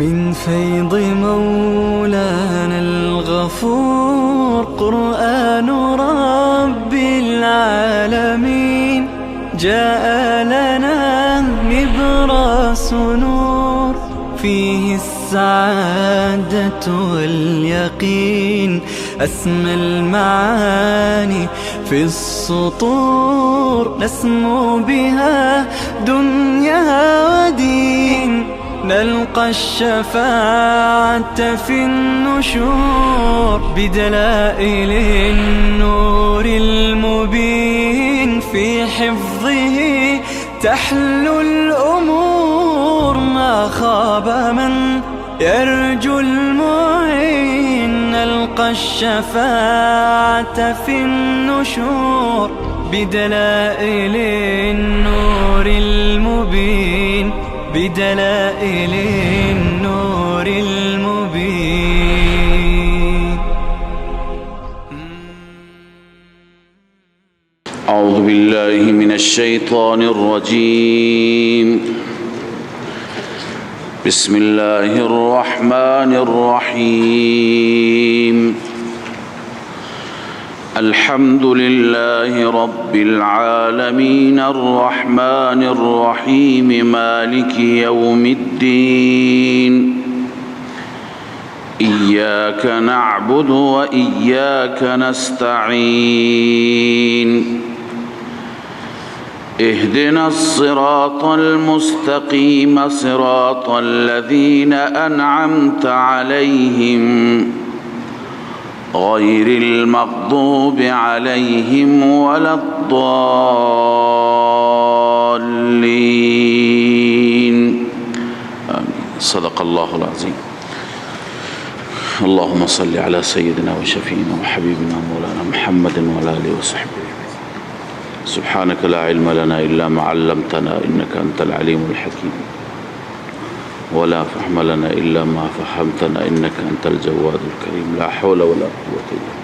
من فيض مولانا الغفور. قرآن رب العالمين جاء لنا نبراس نور، فيه السعادة واليقين، أسمى المعاني في السطور، نسمو بها دنيا ودين، نلقى الشفاعة في النشور، بدلائل النور المبين، في حفظه تحلو الأمور، ما خاب من يرجو المعين، نلقى الشفاعة في النشور، بدلائل النور المبين، بدلائل النور المبين. أعوذ بالله من الشيطان الرجيم. بسم الله الرحمن الرحيم. الحمد لله رب العالمين الرحمن الرحيم مالك يوم الدين. إياك نعبد وإياك نستعين. اهدنا الصراط المستقيم صراط الذين أنعمت عليهم غير المغضوب عليهم ولا الضالين. آمين. صدق الله العظيم. اللهم صل على سيدنا وشفينا وحبيبنا مولانا محمد وعلى آله وصحبه. سبحانك لا علم لنا إلا ما علمتنا إنك أنت العليم الحكيم، ولا فهم لنا إلا ما فهمتنا إنك أنت الجواد الكريم. لا حول ولا قوة إلا بالله.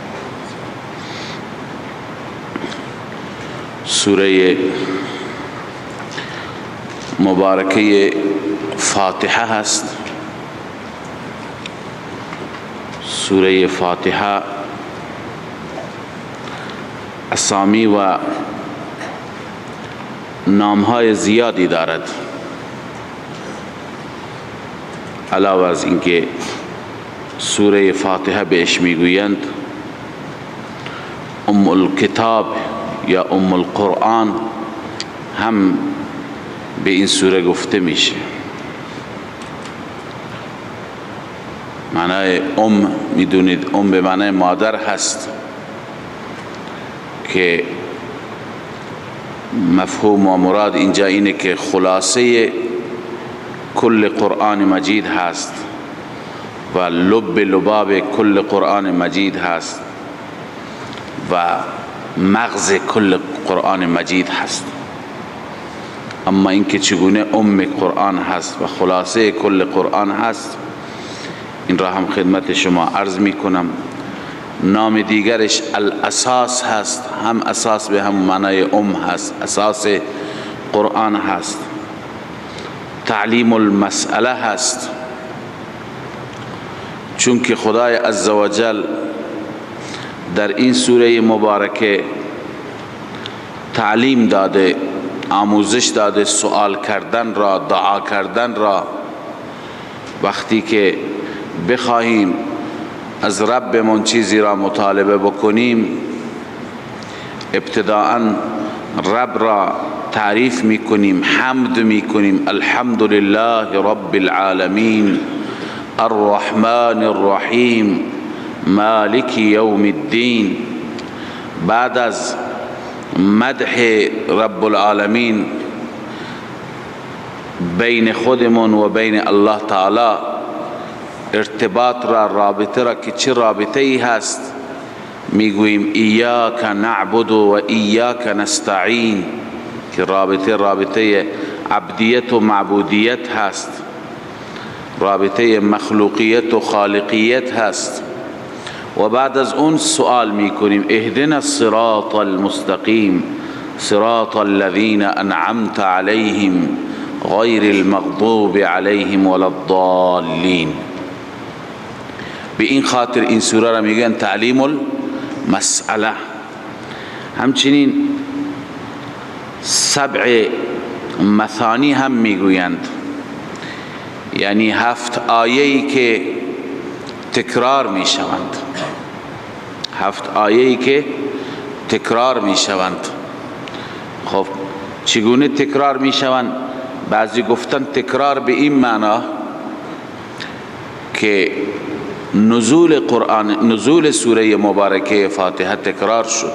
سوره مبارکه فاتحه هست. سوره فاتحه اسامی و نامهای زیادی دارد. علاوه از اینکه سوره فاتحه بهش میگویند ام الکتاب یا ام القرآن هم به این سوره گفته میشه. معنای ام میدونید، ام به معنای مادر هست که مفهوم و مراد اینجا اینه که خلاصه کل قرآن مجید هست و لب لباب کل قرآن مجید هست و مغز کل قرآن مجید هست. اما اینکه چگونه ام قرآن هست و خلاصه کل قرآن هست، این را هم خدمت شما عرض می کنم. نام دیگرش الاساس هست، هم اساس به هم معنای ام هست، اساس قرآن هست. تعلیم المسئله هست، چون که خدای عزوجل در این سوره مبارکه تعلیم داده، آموزش داده سوال کردن را، دعا کردن را. وقتی که بخواهیم از ربمون چیزی را مطالبه بکنیم، ابتداءً رب را تعریف میکنیم، حمد میکنیم، الحمد لله رب العالمین الرحمن الرحیم مالک یوم الدین. بعد از مدح رب العالمین بین خودمون و بین الله تعالی ارتباط را، رابطه را که چه رابطه ای هست، میگوییم ایاک نعبد و ایاک نستعین، که رابطه رابطه عبدیت و معبودیت هست، رابطه مخلوقیت و خالقیت هست. و بعد از اون سوال میکنیم اهدنا الصراط المستقیم صراط الذین انعمت علیهم غیر المغضوب علیهم ولا الضالین. به این خاطر این سوره را میگن تعلیم المسأله. همچنین سبع مثانی هم میگویند، یعنی 7 آیه‌ای که تکرار میشوند، 7 آیه‌ای که تکرار میشوند. خب چگونه تکرار میشوند؟ بعضی گفتن تکرار به این معنا که نزول قرآن، نزول سوره مبارکه فاتحه تکرار شد،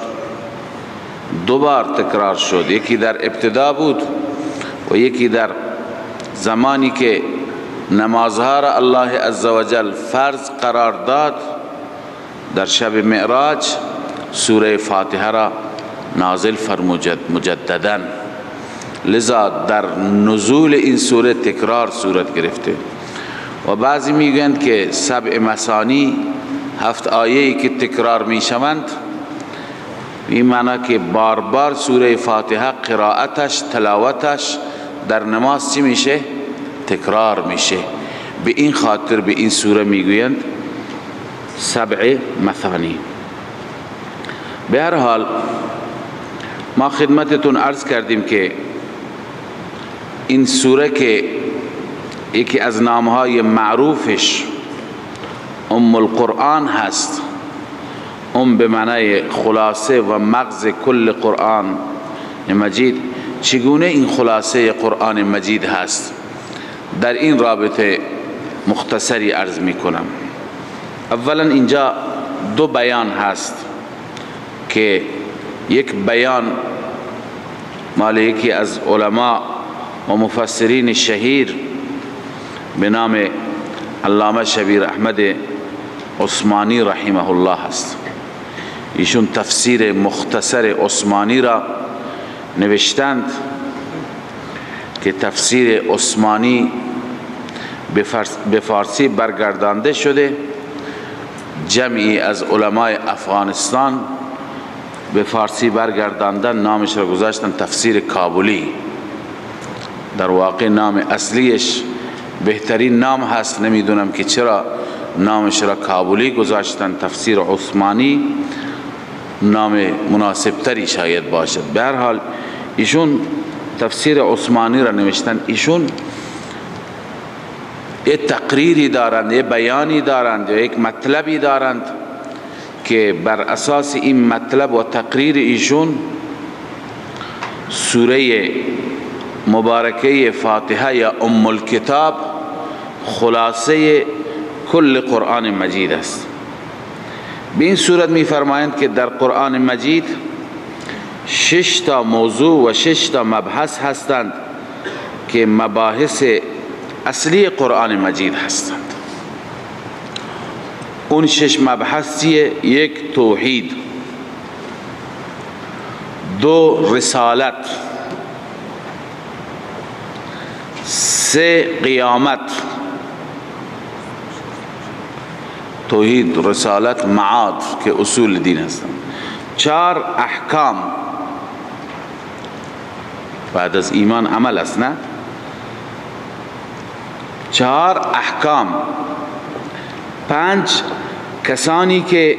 2 بار تکرار شد، یکی در ابتدا بود و یکی در زمانی که نمازها را الله عزوجل فرض قرار داد در شب معراج سوره فاتحه را نازل فرمود مجددا. لذا در نزول این سوره تکرار صورت گرفته. و بعضی میگویند که سبع مثانی، 7 آیه‌ای که تکرار میشوند، این معنا که بار بار سوره فاتحه قرائتش، تلاوتش در نماز چی میشه؟ تکرار میشه. به این خاطر به این سوره میگویند سبع مثانی. به هر حال ما خدمتتون عرض کردیم که این سوره که یکی از نامهای معروفش ام القرآن هست، ام به معنای خلاصه و مغز کل قرآن مجید، چگونه این خلاصه قرآن مجید هست، در این رابطه مختصری عرض می کنم. اولا اینجا 2 بیان هست که یک بیان مال یکی از علما و مفسرین شهیر به نام علامه شبیر احمد عثمانی رحمه الله است. ایشون تفسیر مختصر عثمانی را نوشتند که تفسیر عثمانی به فارسی برگردانده شده. جمعی از علمای افغانستان به فارسی برگرداندن، نامش را گذاشتن تفسیر کابلی. در واقع نام اصلیش بهترین نام هست، نمیدونم که چرا نامش را کابلی گذاشتن. تفسیر عثمانی نام مناسبتری شاید باشد. به هر حال ایشون تفسیر عثمانی را نوشتن. ایشون یک تقریری دارند، یک بیانی دارند، یا یک مطلبی دارند که بر اساس این مطلب و تقریر ایشون سوره مبارکه فاتحه یا ام الکتاب خلاصه کل قرآن مجید است. به این صورت می فرمایند که در قرآن مجید 6 تا موضوع و 6 تا مبحث هستند که مباحث اصلی قرآن مجید هستند. اون 6 مبحث چیه؟ 1 توحید، 2 رسالت، 3 قیامت. توحید، رسالت، معاد که اصول دین هستند. 4 احکام، بعد از ایمان عمل است نه؟ 4 احکام. 5 کسانی که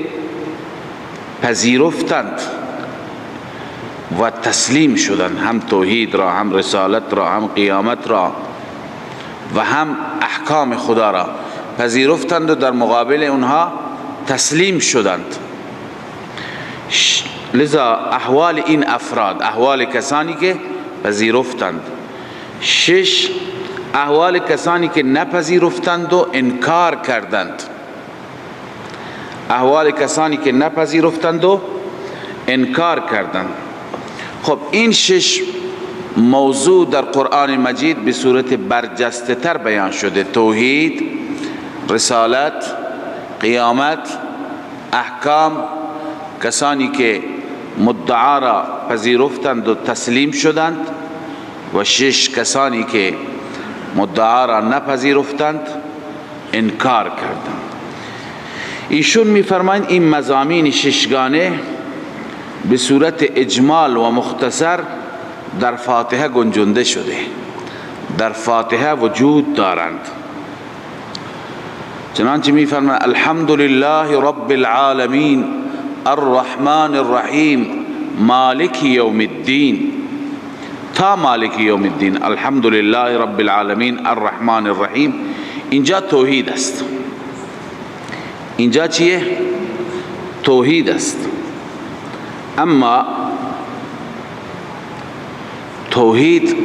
پذیرفتند و تسلیم شدند، هم توحید را، هم رسالت را، هم قیامت را و هم احکام خدا را پذیرفتند و در مقابل اونها تسلیم شدند. لذا احوال این افراد، احوال کسانی که پذیرفتند. 6 احوال کسانی که نپذیرفتند و انکار کردند. احوال کسانی که نپذیرفتند و انکار کردند. خب این 6 موضوع در قرآن مجید به صورت برجسته تر بیان شده: توحید، رسالت، قیامت، احکام، کسانی که مدعا را پذیرفتند و تسلیم شدند، و 6 کسانی که مدعا را نپذیرفتند، انکار کردند. ایشون میفرمایند این مضامین ششگانه به صورت اجمال و مختصر در فاتحه گنجانده شده. در فاتحه وجود دارند. چنانچه می‌فرماید الحمد لله رب العالمین الرحمن الرحیم مالک یوم الدین تا مالک یوم الدین. الحمد لله رب العالمین الرحمن الرحیم، اینجا توحید است. اینجا چیه؟ توحید است. اما توحید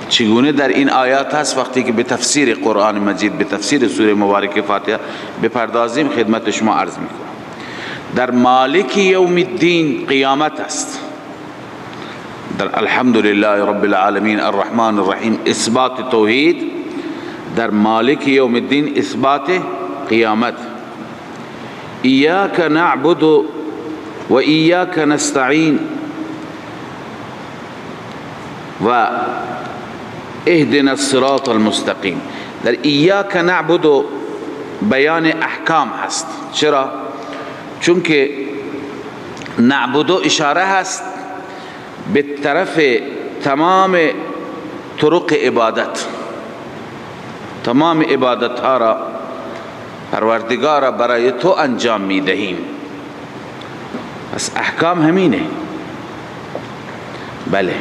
چگونه در این آیات هست؟ وقتی که به تفسیر قرآن مجید، به تفسیر سوره مبارک فاتحه بپردازیم خدمت شما عرض میکنم. در مالک یوم الدین قیامت است. در الحمد لله رب العالمین الرحمن الرحیم اثبات توحید، در مالک یوم الدین اثبات قیامت. ایاک نعبد و ایاک نستعین و اهدنا الصراط المستقیم. در ایاک نعبد بیان احکام هست. چرا؟ چون که نعبد اشاره هست به طرف تمام طرق عبادت، تمام عبادت ها را پروردگار برای تو انجام می دهیم. پس احکام همینه. بله.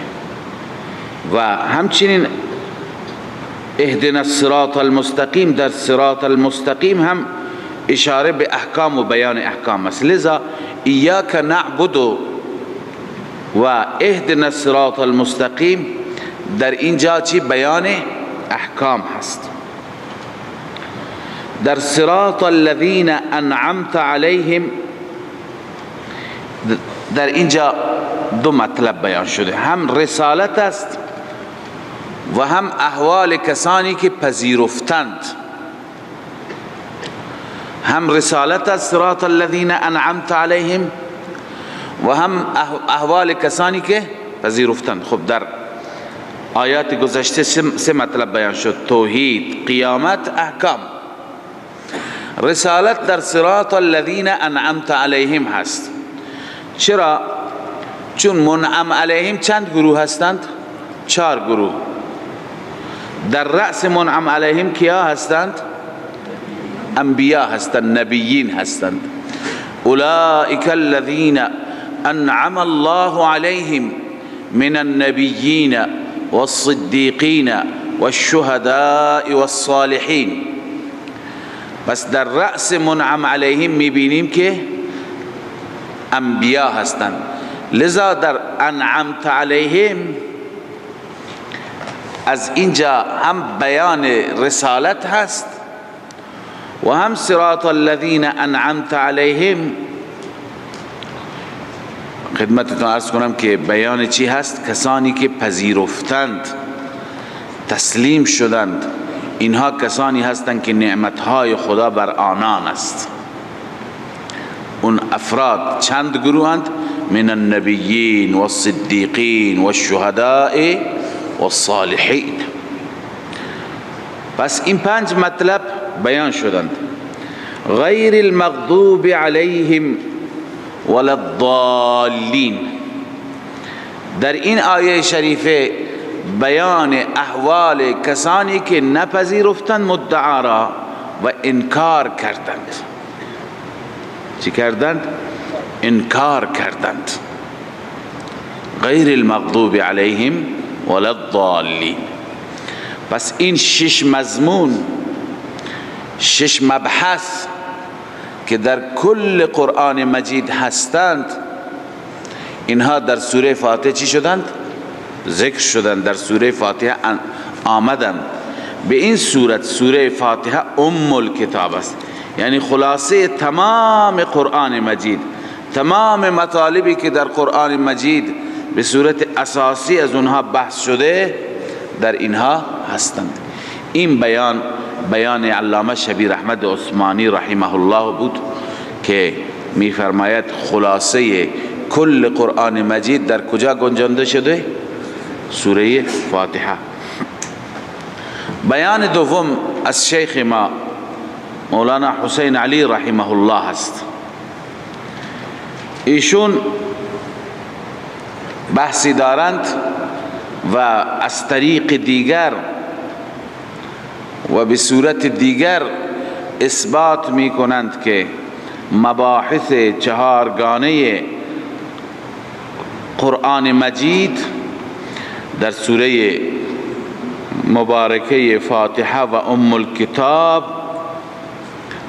و همچنین اهدنا الصراط المستقیم، در صراط المستقیم هم اشاره به احکام و بیان احکام است. لذا ایاک نعبد و اهدنا الصراط المستقیم در اینجا چی؟ بیان احکام هست. در صراط الذین انعمت علیهم، در اینجا دو مطلب بیان شده، هم رسالت است و هم احوال کسانی که پذیرفتند. هم رسالت است صراط الذین انعمت علیهم و هم احوال کسانی که پذیرفتند. خب در آیات گذشته سه مطلب بیان شد: توحید، قیامت، احکام. رسالت در صراط الذین انعمت علیهم هست. چرا؟ چون منعم علیهم چند گروه هستند؟ 4 گروه. در رأس منعم علیهم کیا هستند؟ انبیا هستند، نبیین هستند. اولئک الذین انعم الله علیهم من النبیین والصدیقین والشهداء والصالحین. پس در رأس منعم علیهم میبینیم که انبیا هستند. لذا در انعمت علیهم از اینجا هم بیان رسالت هست و هم صراط الذین انعمت علیهم. خدمتتون عرض کنم که بیان چی هست؟ کسانی که پذیرفتند، تسلیم شدند، اینها کسانی هستند که نعمتهای خدا بر آنان است. اون افراد چند گروهند؟ من النبیین والصدیقین والشهداء والصالحین. پس این 5 مطلب بیان شدند. غیر المغضوب علیهم ولا الضالین. در این آیه شریفه بیان احوال کسانی که نپذیرفتند مدعا را و انکار کردند. چی کردند؟ انکار کردند. غیر المغضوب علیهم ولا الضالین. پس این 6 مضمون، 6 مبحث که در کل قرآن مجید هستند، اینها در سوره فاتحه چی شدند؟ ذکر شدند، در سوره فاتحه آمدند. به این صورت سوره فاتحه ام الکتاب است، یعنی خلاصه تمام قرآن مجید، تمام مطالبی که در قرآن مجید به صورت اساسی از اونها بحث شده در اینها هستند. این بیان بیان علامه شبیر احمد عثمانی رحمه الله بود که میفرماید خلاصه کل قرآن مجید در کجا گنجانده شده؟ سوره فاتحه. بیان دوم از شیخ ما مولانا حسین علی رحمه الله است. ایشون بحثی دارند و از طریق دیگر و به صورت دیگر اثبات می کنند که مباحث چهارگانه قرآن مجید در سوره مبارکه فاتحه و ام الکتاب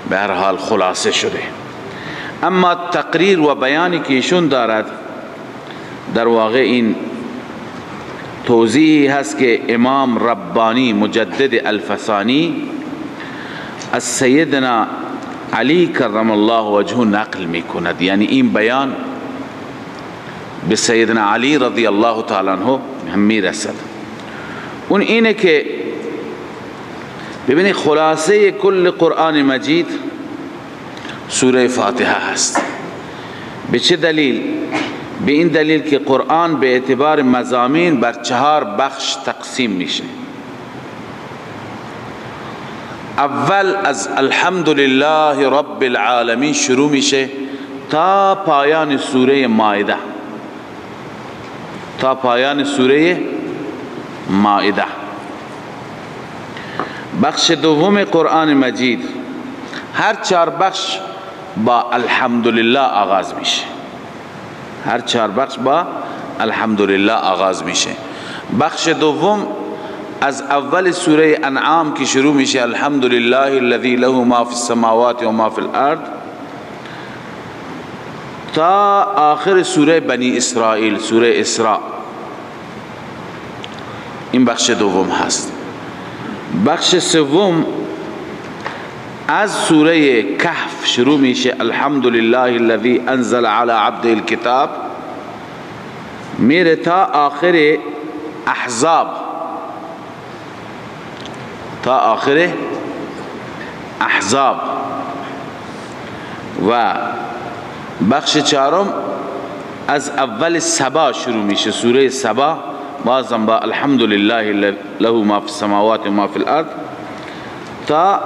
به هر حال خلاصه شده. اما تقریر و بیانی که ایشون دارد در واقع این توضیحی هست که امام ربانی مجدد الفسانی از سیدنا علی کرم الله وجهه نقل می کند. یعنی این بیان به سیدنا علی رضی الله تعالی عنه هم می رسد. اون اینه که ببینید خلاصه کل قرآن مجید سوره فاتحه هست. به چه دلیل؟ به این دلیل که قرآن به اعتبار مضامین بر چهار بخش تقسیم میشه. اول از الحمدلله رب العالمین شروع میشه تا پایان سوره مائده، تا پایان سوره مائده. بخش دوم قرآن مجید هر چهار بخش با الحمدلله آغاز میشه، هر چهار بخش با الحمدلله آغاز میشه. بخش دوم از اول سوره انعام که شروع میشه الحمدلله الذی له ما فی السماوات و ما فی الارض تا آخر سوره بنی اسرائیل، سوره اسراء. این بخش دوم هست. بخش سوم از سوره کهف شروع میشه الحمدلله الذی انزل علی عبده الکتاب، میره تا آخر احزاب، تا آخر احزاب. و بخش چهارم از اول سبا شروع میشه، سوره سبا، بازم با الحمدلله له ما فی السماوات و ما فی الارض تا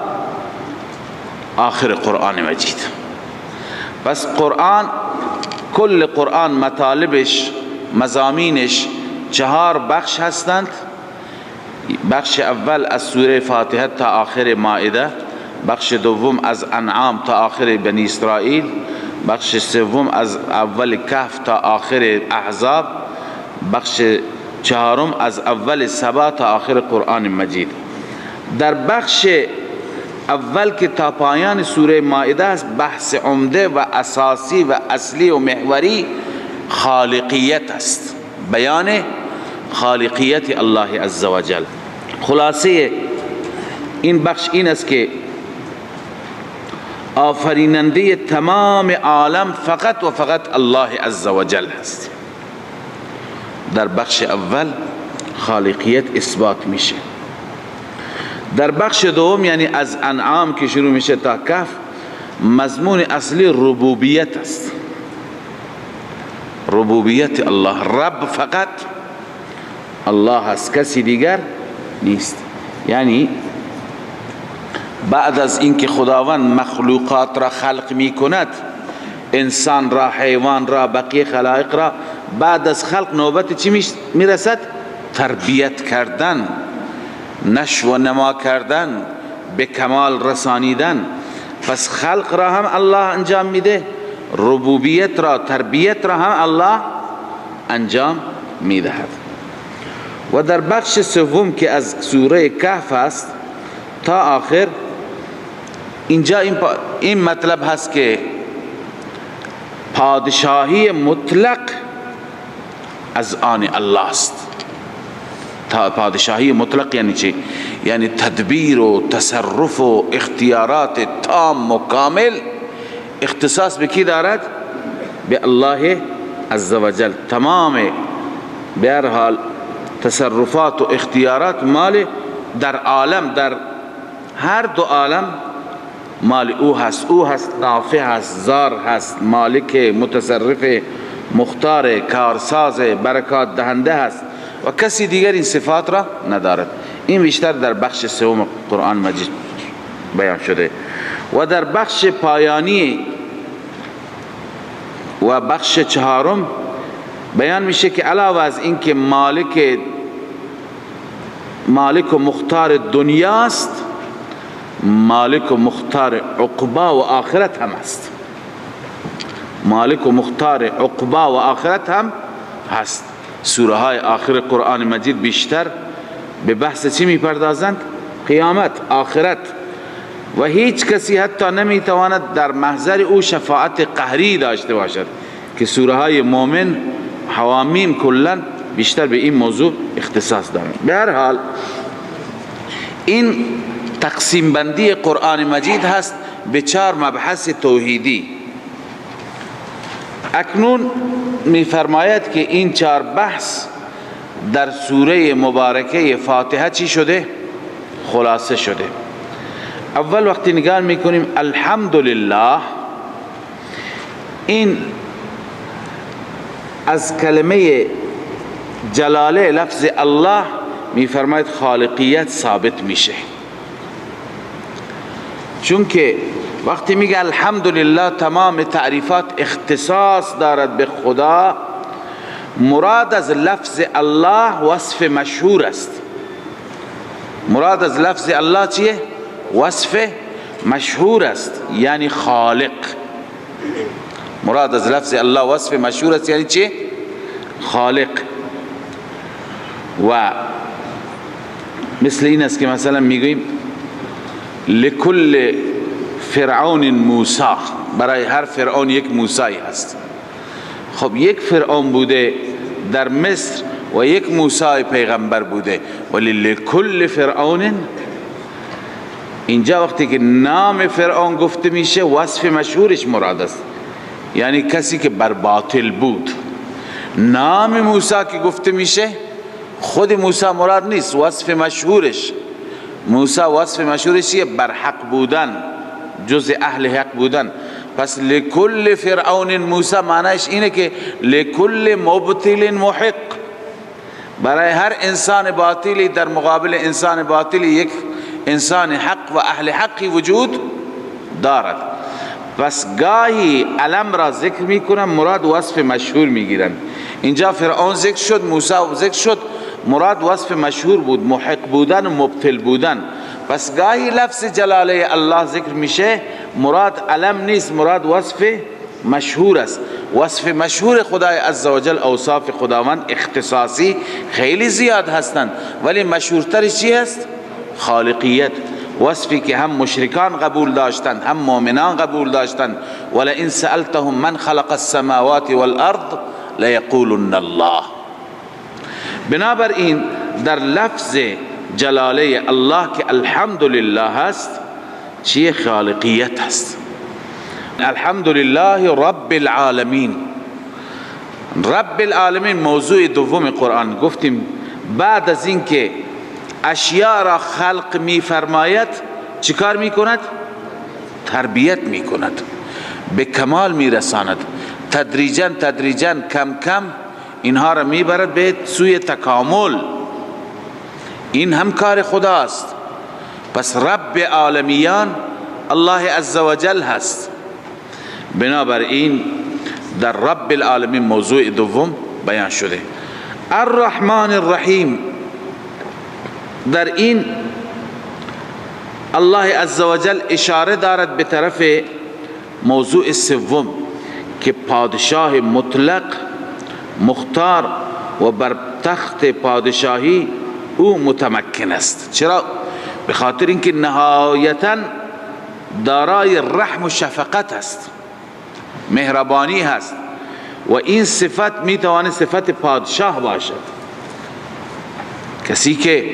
آخر قرآن مجید. پس قرآن، کل قرآن مطالبش، مضامینش چهار بخش هستند. بخش اول از سوره فاتحه تا آخر مائده، بخش دوم از انعام تا آخر بنی اسرائیل، بخش سوم از اول کهف تا آخر احزاب، بخش چهارم از اول سبا تا آخر قرآن مجید. در بخش اول که تا پایان سوره مائده است، بحث عمده و اساسی و اصلی و محوری خالقیت است، بیان خالقیت الله عزوجل. خلاصه این بخش این است که آفریننده تمام عالم فقط و فقط الله عزوجل است. در بخش اول خالقیت اثبات میشه. در بخش دوم، یعنی از انعام که شروع میشه تا کهف، مضمون اصلی ربوبیت است، ربوبیت الله. رب فقط الله است، کسی دیگر نیست. یعنی بعد از اینکه خداوند مخلوقات را خلق میکند، انسان را، حیوان را، بقیه خلایق را، بعد از خلق نوبت چی میرسد؟ تربیت کردن، نشو و نما کردن، به کمال رسانیدن. پس خلق را هم الله انجام میده، ربوبیت را، تربیت را هم الله انجام میدهد. و در بخش سوم که از سوره کهف است تا آخر، اینجا این مطلب هست که پادشاهی مطلق از آن الله است. پادشاهی مطلق یعنی چی؟ یعنی تدبیر و تصرف و اختیارات تام و کامل اختصاص به کی دارد؟ به الله عزوجل. تمام به هر حال تصرفات و اختیارات مال در عالم، در هر دو عالم مال او هست. او هست نافع هست، زار هست، مالک، متصرف، مختار، کارساز، برکات دهنده هست و کسی دیگر این صفات را ندارد. این بیشتر در بخش سوم قرآن مجید بیان شده. و در بخش پایانی و بخش چهارم بیان میشه که علاوه از اینکه مالک مالک و مختار دنیاست، مالک و مختار عقبا و آخرت هم است. مالک و مختار عقبا و آخرت هم هست. سوره های آخر قرآن مجید بیشتر به بحث چی میپردازند؟ قیامت، آخرت. و هیچ کسی حتی نمیتواند در محضر او شفاعت قهری داشته باشد که سوره های مومن حوامیم کلا بیشتر به این موضوع اختصاص دارند. به هر حال این تقسیم بندی قرآن مجید هست به 4 مبحث توحیدی. اکنون میفرماید که این 4 بحث در سوره مبارکه فاتحه چی شده؟ خلاصه شده. اول وقتی نگاه میکنیم الحمدلله، این از کلمه جلاله لفظ الله میفرماید خالقیت ثابت میشه، چون که وقتی میگه الحمدلله تمام تعریفات اختصاص دارد به خدا، مراد از لفظ الله وصف مشهور است. مراد از لفظ الله چیه؟ وصف مشهور است، یعنی خالق. مراد از لفظ الله وصف مشهور است، یعنی چی؟ خالق. و مثل این است که مثلا میگوییم لکل فرعون موسی، برای هر فرعون یک موسی هست. خب یک فرعون بوده در مصر و یک موسی پیغمبر بوده، ولی لکل فرعون، اینجا وقتی که نام فرعون گفته میشه وصف مشهورش مراد است، یعنی کسی که بر باطل بود. نام موسی که گفته میشه خود موسی مراد نیست، وصف مشهورش. موسی وصف مشهورش چیه؟ بر حق بودن، جز اهل حق بودن. پس لکل فرعون موسی معنیش اینه که لکل مبطل محق، برای هر انسان باطلی در مقابل انسان باطلی یک انسان حق و اهل حقی وجود دارد. پس گاهی علم را ذکر میکنن، مراد وصف مشهور میگیرن. اینجا فرعون ذکر شد، موسی ذکر شد، مراد وصف مشهور بود، محق بودن و مبتل بودن. پس گاهی لفظ جلاله الله ذکر میشه، مراد علم نیست، مراد وصف مشهور است. وصف مشهور خدای عزوجل، اوصاف خداوند اختصاصی خیلی زیاد هستند، ولی مشهورترش چی است؟ خالقیت. وصفی که هم مشرکان قبول داشتند هم مؤمنان قبول داشتند. ولئن سألتهم من خلق السماوات والارض لیقولن الله. بنابراین در لفظ جلاله الله که الحمدلله هست، چیه؟ خالقیت هست. الحمدلله رب العالمین. رب العالمین موضوع دوم قرآن. گفتیم بعد از اینکه اشیاء را خلق می فرماید چیکار می کند؟ تربیت می کند، به کمال می رساند، تدریجا تدریجا کم کم اینها را می برد به سوی تکامل. این هم کار خداست. پس رب عالمیان الله عزوجل هست. بنابراین در رب العالمین موضوع دوم بیان شده. الرحمن الرحیم، در این الله عزوجل اشاره دارد به طرف موضوع سوم که پادشاه مطلق مختار و بر تخت پادشاهی او متمکن است. چرا؟ به خاطر اینکه نهایتا دارای رحم و شفقت است، مهربانی هست، و این صفت میتواند صفت پادشاه باشد، کسی که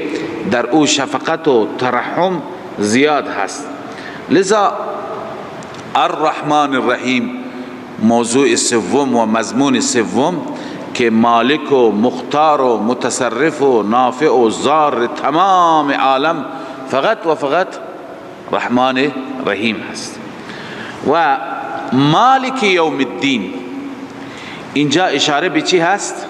در او شفقت و ترحم زیاد هست. لذا الرحمن الرحیم موضوع سوم و مضمون سوم که مالک و مختار و متصرف و نافع و ضار تمام عالم فقط و فقط رحمان رحیم هست. و مالک یوم الدین، اینجا اشاره به چی هست؟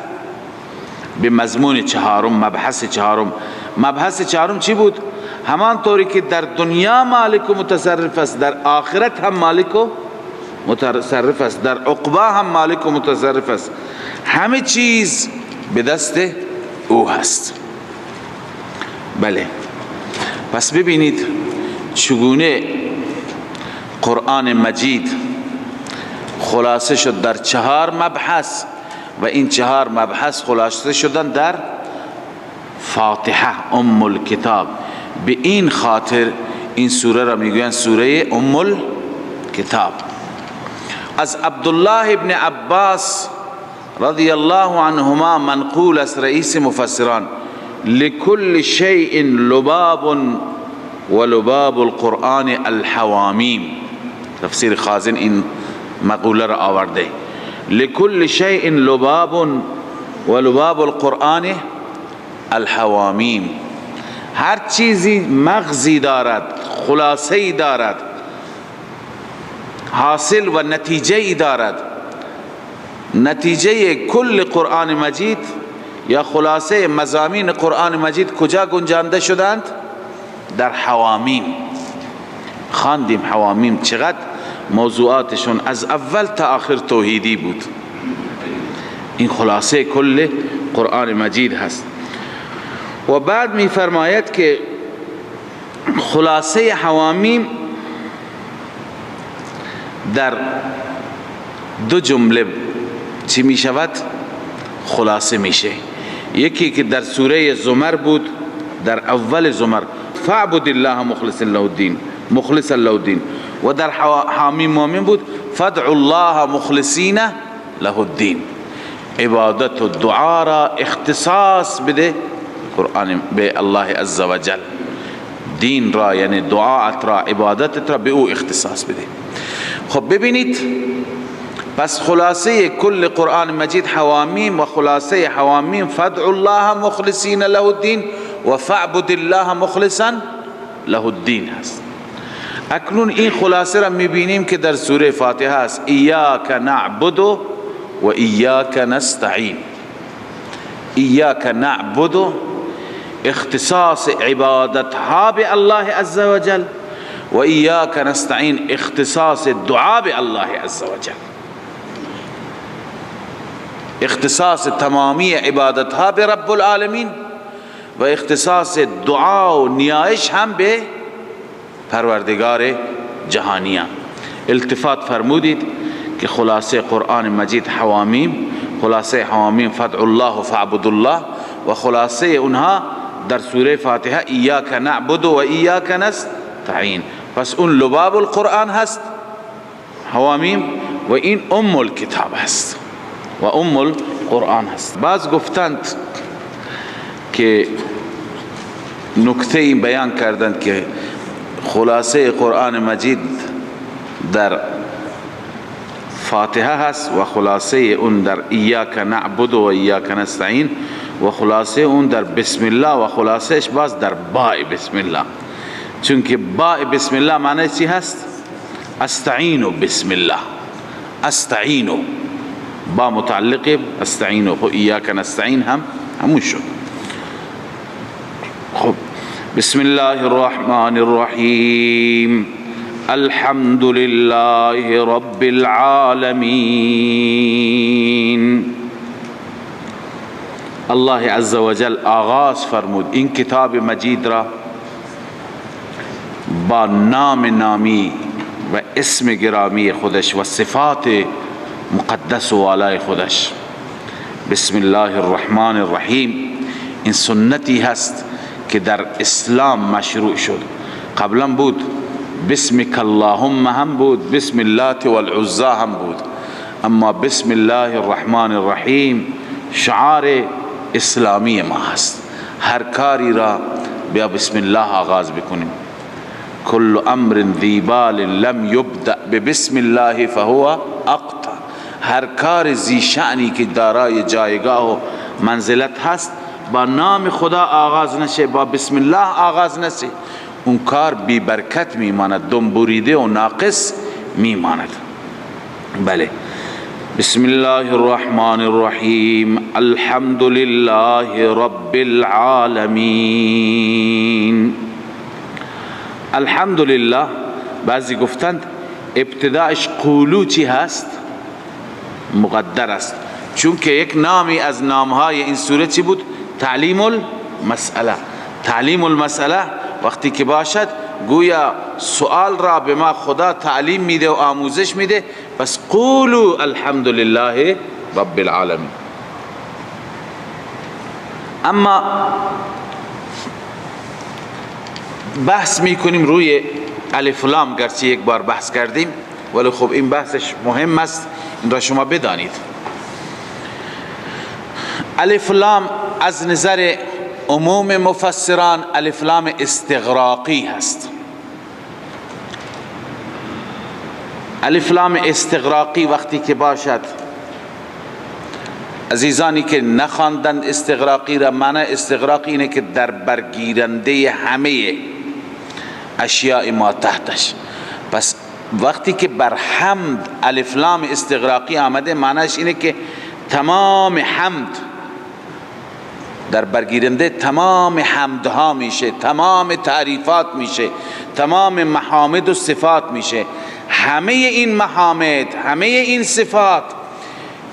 به مضمون چهارم، مبحث چهارم. مبحث چهارم چی بود؟ همانطوری که در دنیا مالک و متصرف است، در آخرت هم مالک و متصرف است، در عقبا هم مالک و متصرف است. همه چیز به دست او هست. بله، پس ببینید چگونه قرآن مجید خلاصه شد در 4 مبحث و این 4 مبحث خلاصه شدن در فاتحه، ام الکتاب. به این خاطر این سوره را میگویند سوره ام الکتاب. از عبدالله ابن عباس رضی الله عنهما منقول است، رئیس مفسران: لكل شیء لباب و لباب القرآن الحوامیم. تفسیر خازن این مقوله را آورده: لكل شیء لباب و لباب القرآن الحوامیم. هر چیزی مغزی دارد، خلاصه‌ای دارد، حاصل و نتیجه‌ای دارد. نتیجه کل قرآن مجید یا خلاصه مضامین قرآن مجید کجا گنجانده شدند؟ در حوامیم. خواندیم حوامیم چقدر موضوعاتشون از اول تا آخر توحیدی بود. این خلاصه کل قرآن مجید هست. و بعد می فرماید که خلاصه حوامیم در 2 جمله چی می شود؟ خلاصه میشه. یکی که در سوره زمر بود، در اول زمر: فاعبد الله مخلص له الدین، مخلص له الدین. و در حامیم مؤمن بود: فادعوا الله مخلصین له الدین. عبادت و دعا را اختصاص بده قرآن به الله عزوجل، دین را یعنی دعاات را، عبادتت را به او اختصاص بده. خب ببینید، پس خلاصه کل قرآن مجید حوامیم و خلاصه حوامیم فادعوا الله مخلصین له الدین و فاعبد الله مخلصا له الدین هست. اکنون این خلاصه را میبینیم که در سوره فاتحه است: ایاک نعبد و ایاک نستعین. ایاک نعبد اختصاص عبادت ها به الله عزوجل، و ایاک نستعین اختصاص دعا به الله عزوجل. اختصاص تمامی عبادت ها به رب العالمین و اختصاص دعا و نیایش هم به پروردگار جهانیان. التفات فرمودید که خلاصه قرآن مجید حوامیم، خلاصه حوامیم فادعوا الله و فاعبدوا الله، و خلاصه اونها در سوره فاتحه ایاک نعبد و ایاک نستعین. پس اون لباب القرآن هست حوامیم، و این ام الکتاب هست و ام القرآن هست. باز گفتند که نکته این بیان کردند که خلاصه قرآن مجید در فاتحه هست و خلاصه اون در ایاک نعبد و ایاک نستعین و خلاصه اون در بسم الله و خلاصهش باز در باء بسم الله، چون که باء بسم الله معنی چی هست؟ استعین بسم الله. استعین با متعلق استعین، خب ایاک نستعین هم همون شد. خب بسم الله الرحمن الرحیم، الحمد لله رب العالمین. الله عز وجل آغاز فرمود این کتاب مجید را با نام نامی و اسم گرامی خودش و صفات مقدس و والای خودش. بسم الله الرحمن الرحیم. این سنتی هست که در اسلام مشروع شد. قبلا بود بسمک اللهم هم بود، بسم الله والعزی هم بود، اما بسم الله الرحمن الرحیم شعار اسلامی ما هست. هر کاری را بیا بسم الله آغاز بکنیم. کل امر ذی بال لم یبدأ ببسم الله فهو اقطع. هر کار ذی شأنی که دارای جایگاه و منزلت هست با نام خدا آغاز نشه، با بسم الله آغاز نشه، اون کار بی برکت میماند، دم بریده و ناقص میماند. بله، بسم الله الرحمن الرحیم، الحمد لله رب العالمین. الحمد لله، بعضی گفتند ابتداش قولو چی هست؟ مقدر است، چون که یک نامی از نامهای این سوره چی بود؟ تعلیم المسئله، تعلیم المسئله وقتی که باشد گویا سؤال را به ما خدا تعلیم میده و آموزش میده. پس قولوا الحمد لله رب العالمین. اما بحث میکنیم روی الف لام، گرچه یک بار بحث کردیم ولی خب این بحثش مهم است، این را شما بدانید. الف لام از نظر عموم مفسران الف لام استغراقی هست. الف لام استغراقی وقتی که باشد، عزیزانی که نخواندند استغراقی را، معنی استغراقی اینه که در برگیرنده همه اشیاء ما تحتش. پس وقتی که بر حمد الف لام استغراقی آمده، معنیش اینه که تمام حمد در برگیرنده تمام حمدها میشه، تمام تعریفات میشه، تمام محامد و صفات میشه. همه این محامد، همه این صفات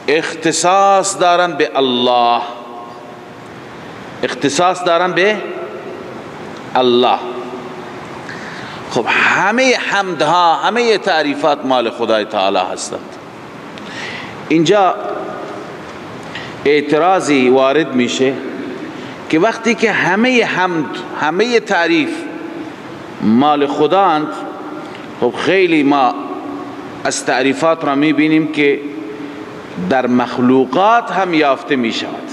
اختصاص دارن به الله، اختصاص دارن به الله. خب همه حمدها، همه تعریفات مال خدای تعالی هستند. اینجا اعتراضی وارد میشه که وقتی که همه حمد، همه تعریف مال خداند، خب خیلی ما از تعریفات را میبینیم که در مخلوقات هم یافته میشود،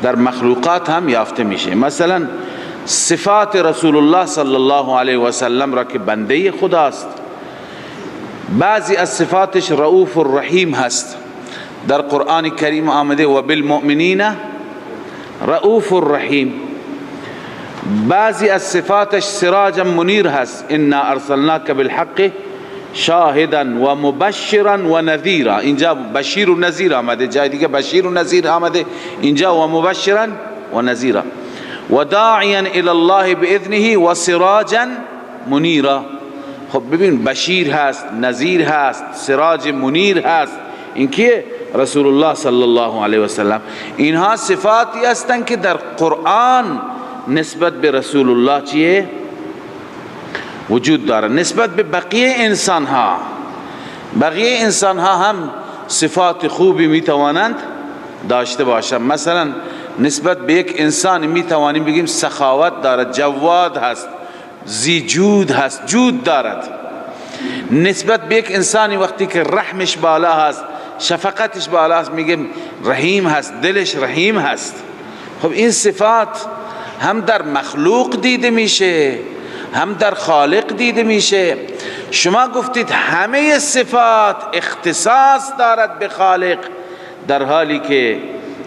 در مخلوقات هم یافته میشه. مثلا صفات رسول الله صلی الله علیه و سلم را که بنده خداست، بعضی از صفاتش رؤوف الرحیم هست، در قرآن کریم آمده و بالمؤمنین رؤوف الرحیم. بعضی از صفاتش سراجا منیر هست، انا ارسلناک بالحق شاهدا و مبشرا و نذیرا. اینجا بشیر و نذیر آمده، جای دیگه بشیر و نذیر آمده، اینجا و مبشرا و نذیرا و داعیا الی الله باذنه و سراجا منیرا. خب ببین، بشیر هست، نذیر هست، سراج منیر هست، این که رسول الله صلی الله علیه و سلم. اینها صفاتی هستند که در قرآن نسبت به رسول الله چیه وجود داره. نسبت به بقیه انسان ها، بقیه انسان ها هم صفات خوبی میتوانند داشته باشند. مثلا نسبت به یک انسان میتوانیم بگیم سخاوت دارد، جواد هست، زی جود هست، جود دارد. نسبت به یک انسانی وقتی که رحمش بالا هست، شفقتش بالا هست، میگیم رحیم هست، دلش رحیم هست. خب این صفات هم در مخلوق دیده میشه، هم در خالق دیده میشه. شما گفتید همه صفات اختصاص دارد به خالق، در حالی که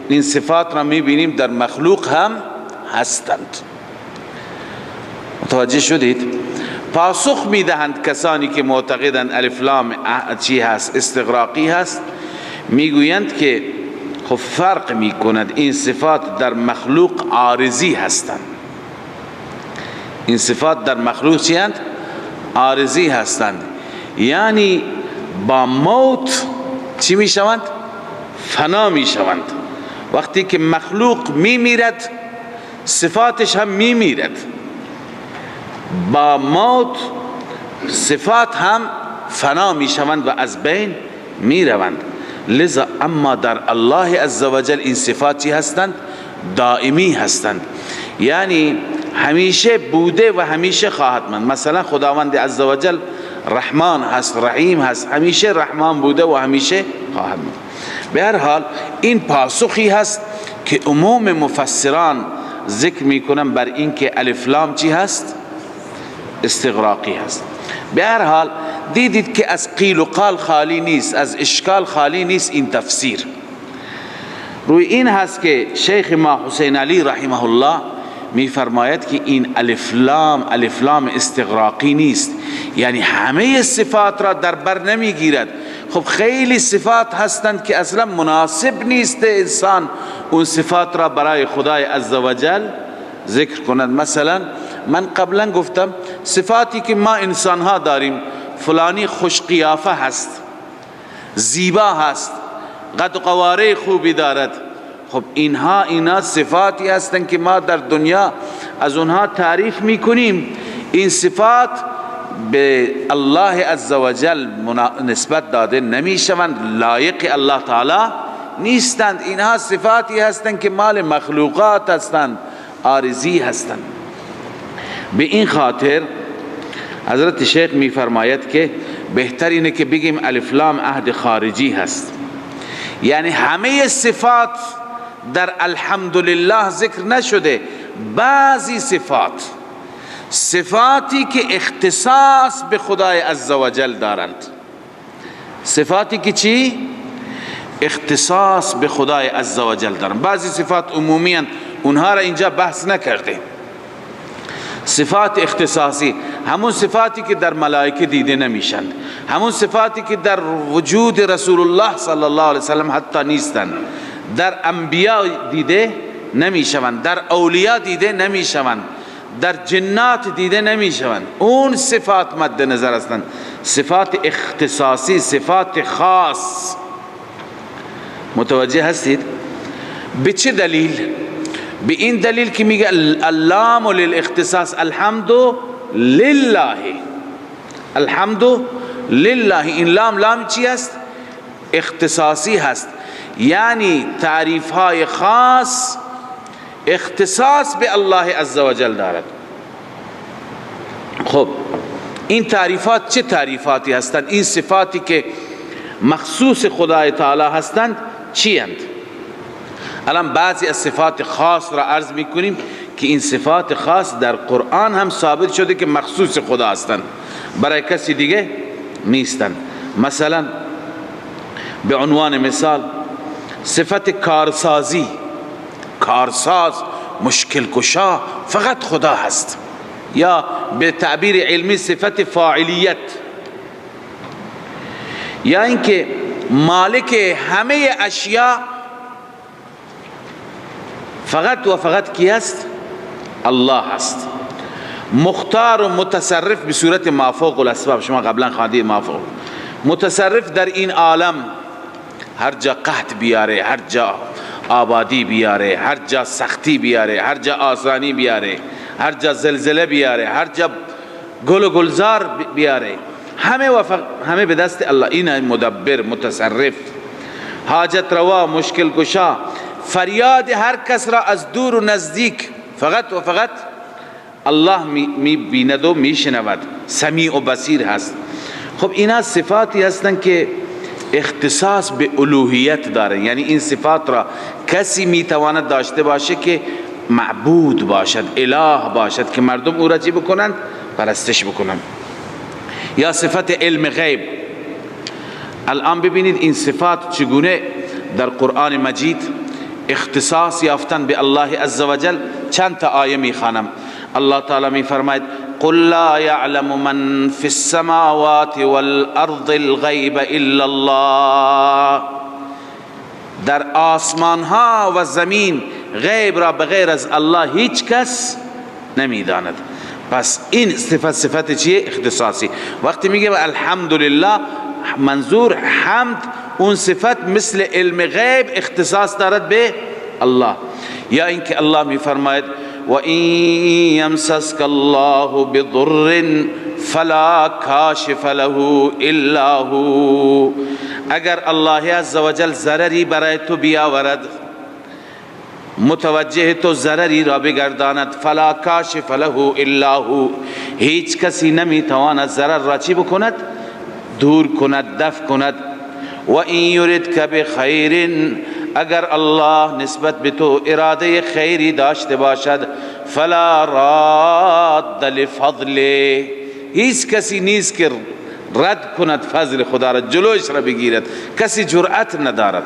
این صفات را میبینیم در مخلوق هم هستند. متوجه شدید؟ پاسخ میدهند کسانی که معتقدند الف لام چی هست، استغراقی هست، میگویند که خب فرق میکند، این صفات در مخلوق عارضی هستند. این صفات در مخلوق چی هستند؟ عارضی هستند، یعنی با موت چی میشوند؟ فنا میشوند. وقتی که مخلوق میمیرد صفاتش هم میمیرد، با موت صفات هم فنا میشوند و از بین میروند. لذا اما در الله عزوجل این صفات چی هستند؟ دائمی هستند، یعنی همیشه بوده و همیشه خواهد ماند. مثلا خداوند عزوجل رحمان هست، رحیم هست، همیشه رحمان بوده و همیشه خواهد ماند. به هر حال این پاسخی هست که عموم مفسران ذکر میکنن بر اینکه الف لام چی هست؟ استغراقی هست. به هر حال دیدید که از قیل و قال خالی نیست، از اشکال خالی نیست این تفسیر. روی این هست که شیخ ما حسین علی رحمه الله می فرماید که این الف لام، الف لام استغراقی نیست، یعنی همه صفات را در بر نمی گیرد. خب خیلی صفات هستند که اصلا مناسب نیست انسان اون صفات را برای خدای عزوجل ذکر کند. مثلا من قبلا گفتم صفاتی که ما انسان ها داریم، فلانی خوش قیافه هست، زیبا هست، قد قواره خوبی دارد، خب اینا صفاتی هستند که ما در دنیا از اونها تعریف میکنیم. این صفات به الله عزوجل نسبت داده نمیشوند، لایق الله تعالی نیستند. اینها صفاتی هستند که مال مخلوقات هستند، عارضی هستند. به این خاطر حضرت شیخ میفرماید که بهتر اینه که بگیم الف لام عهد خارجی هست، یعنی همه صفات در الحمدلله ذکر نشده، بعضی صفات، صفاتی که اختصاص به خدای عزوجل دارند، صفاتی که چی؟ اختصاص به خدای عزوجل دارند. بعضی صفات عمومی هستند، اونها را اینجا بحث نکرده. صفات اختصاصی همون صفاتی که در ملائکه دیده نمیشند، همون صفاتی که در وجود رسول الله صلی الله علیه وسلم حتی نیستند، در انبیا دیده نمیشوند، در اولیاء دیده نمیشوند، در جنات دیده نمیشوند. اون صفات مد نظر هستند، صفات اختصاصی، صفات خاص. متوجه هستید؟ به چه دلیل؟ به این دلیل که میگه اللام للاختصاص، الحمد لله، الحمد لله. این لام، لام چی هست؟ اختصاصی هست، یعنی تعریف های خاص اختصاص به الله عزوجل دارد. خب این تعریفات چه تعریفاتی هستند؟ این صفاتی که مخصوص خدای تعالی هستند چی هستند؟ الان بعضی از صفات خاص را عرض میکنیم که این صفات خاص در قرآن هم ثابت شده که مخصوص خدا هستند، برای کسی دیگه نیستند. مثلا به عنوان مثال صفت کارسازی، کارساز، مشکل کشا فقط خدا هست، یا به تعبیر علمی صفت فاعلیت، یا اینکه مالک همه اشیاء فقط و فقط کی هست؟ الله هست. مختار و متصرف به صورت مافوق الاسباب، شما قبلا خواندید مافوق، متصرف در این عالم، هر جا قحط بیاره، هر جا آبادی بیاره، هر جا سختی بیاره، هر جا آسانی بیاره، هر جا زلزله بیاره، هر جا گل و گلزار بیاره، همه به دست الله. این مدبر، متصرف، حاجت روا، مشکل کشا، فریاد هر کس را از دور و نزدیک فقط و فقط الله می بیند و می شنود، سمیع و بصیر هست. خب اینا صفاتی هستند که اختصاص به الوهیت داره، یعنی این صفات را کسی میتواند داشته باشه که معبود باشد، اله باشد، که مردم او را چی بکنند؟ پرستش بکنند. یا صفت علم غیب. الان ببینید این صفات چگونه در قرآن مجید اختصاص یافتن به الله عزوجل. چند تا آیه میخوانم. الله تعالی میفرماید قل لا يعلم من في السماوات والارض الغیب الا الله. در آسمان ها و زمین غیب را بغیر از الله هیچ کس نمیداند. پس این صفت، صفت چیه؟ اختصاصی. وقتی میگه الحمدلله، منظور حمد اون صفت مثل علم غیب اختصاص دارد به الله. یا اینکه الله میفرماید و این یمسسک الله بضر فلا کاشف له الا هو. اگر الله عزوجل ضرری برای تو بیاورد، متوجه تو ضرری را بگرداند، فلا کاشف له الا هو، هیچ کسی نمیتواند ضرر را چی بکند؟ دور کند، دفع کند. و این یردک بخیر، اگر الله نسبت به تو اراده خیری داشته باشد، فلا راد لفضله، هیچ کسی نیست که رد کند فضل خدا را، جلوش را بگیرد، کسی جرأت ندارد.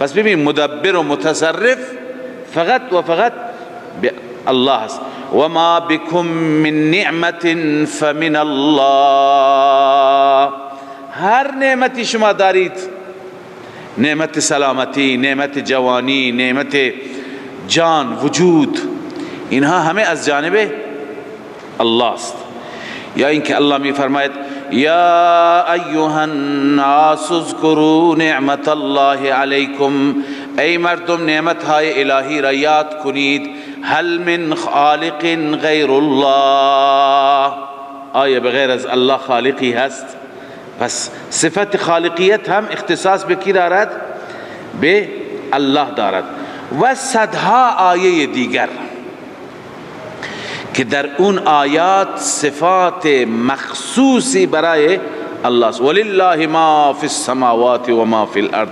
پس ببین مدبر و متصرف فقط و فقط به الله است. و ما بكم من نعمت فمن الله. هر نعمتی شما دارید، نعمت سلامتی، نعمت جوانی، نعمت جان، وجود، اینها همه از جانب الله است. یا اینکه الله می فرماید یا ایها الناس اذکروا نعمت الله علیکم، ای مردم نعمت های الهی را یاد کنید. هل من خالق غیر الله، آیا بغیر از الله خالقی هست؟ پس صفت خالقیت هم اختصاص به کی دارد؟ به الله دارد. و صدها آیه دیگر که در اون آیات صفات مخصوصی برای الله است. ولله ما فی السماوات و ما فی الارض،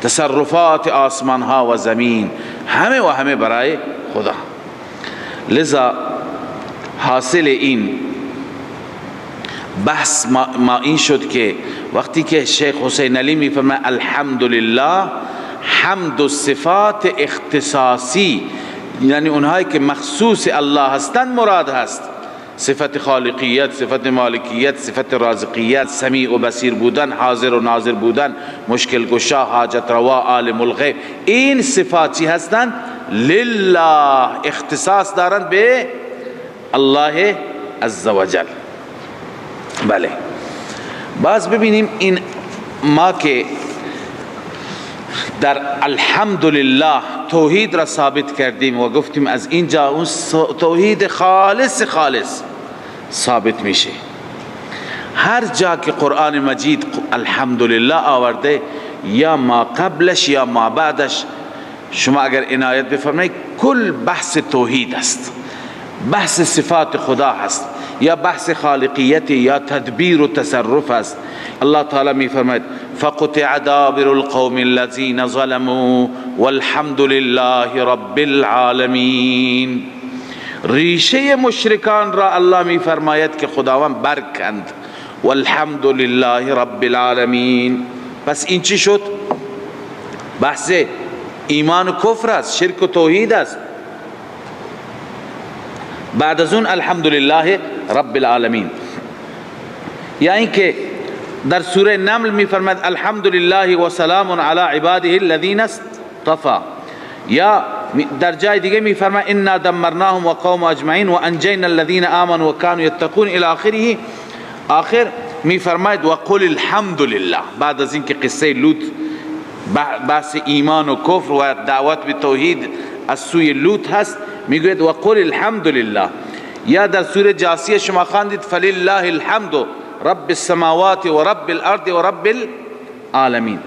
تصرفات آسمان ها و زمین همه و همه برای خدا. لذا حاصل این بحث ما این شد که وقتی که شیخ حسین علی میفرماید الحمدلله، حمد و صفات اختصاصی، یعنی اونهایی که مخصوص الله هستند مراد هست، صفت خالقیت، صفت مالکیت، صفت رازقیت، سمیع و بصیر بودن، حاضر و ناظر بودن، مشکل گشا، حاجت روا، عالم الغیب، این صفاتی هستند لله، اختصاص دارند به الله عزوجل. بله، باز ببینیم این ما که در الحمدلله توحید را ثابت کردیم و گفتیم از اینجا اون توحید خالص خالص ثابت میشه. هر جا که قرآن مجید الحمدلله آورده، یا ما قبلش یا ما بعدش، شما اگر عنایت بفرمایید کل بحث توحید است، بحث صفات خدا هست، یا بحث خالقیت یا تدبیر و تصرف است. الله تعالی می فرماید فقطع دابر القوم الذين ظلموا والحمد لله رب العالمین. ریشه مشرکان را الله می فرماید که خداوند برکند، والحمد لله رب العالمین. پس این چی شد؟ بحث ایمان و کفر است، شرک و توحید است. بعد از اون الحمدلله رب العالمین. یا اینکه در سوره نمل می فرماید الحمدلله و سلام علی عباده الذین اصطفى. یا در جای دیگه می فرماید انا دمرناهم و قوم اجمعین و انجینا الذین آمنوا و كانوا یتقون الی آخره. آخر می فرماید و قل الحمدلله. بعد از اینکه قصه لوط، بحث ایمان و کفر و دعوت به توحید از سوی لوط هست، میگوید و قل الحمدلله. یا در سوره جاسیه شما خواندید فلله الحمد رب السماوات و رب الارض و رب العالمین.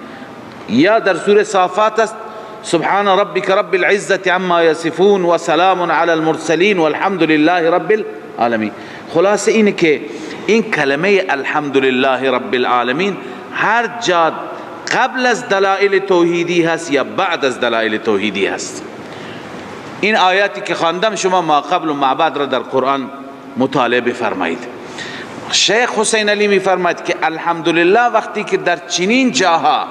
یا در سوره صافات است سبحان ربک رب العزة عما یصفون و سلام علی المرسلین والحمد لله رب العالمین. خلاصه اینه که این کلمه الحمدلله رب العالمین هر جا قبل از دلائل توحیدی هست یا بعد از دلائل توحیدی هست. این آیاتی که خواندم شما ما قبل و ما بعد را در قرآن مطالعه بفرمایید. شیخ حسین علی میفرماید که الحمدلله وقتی که در چنین جاها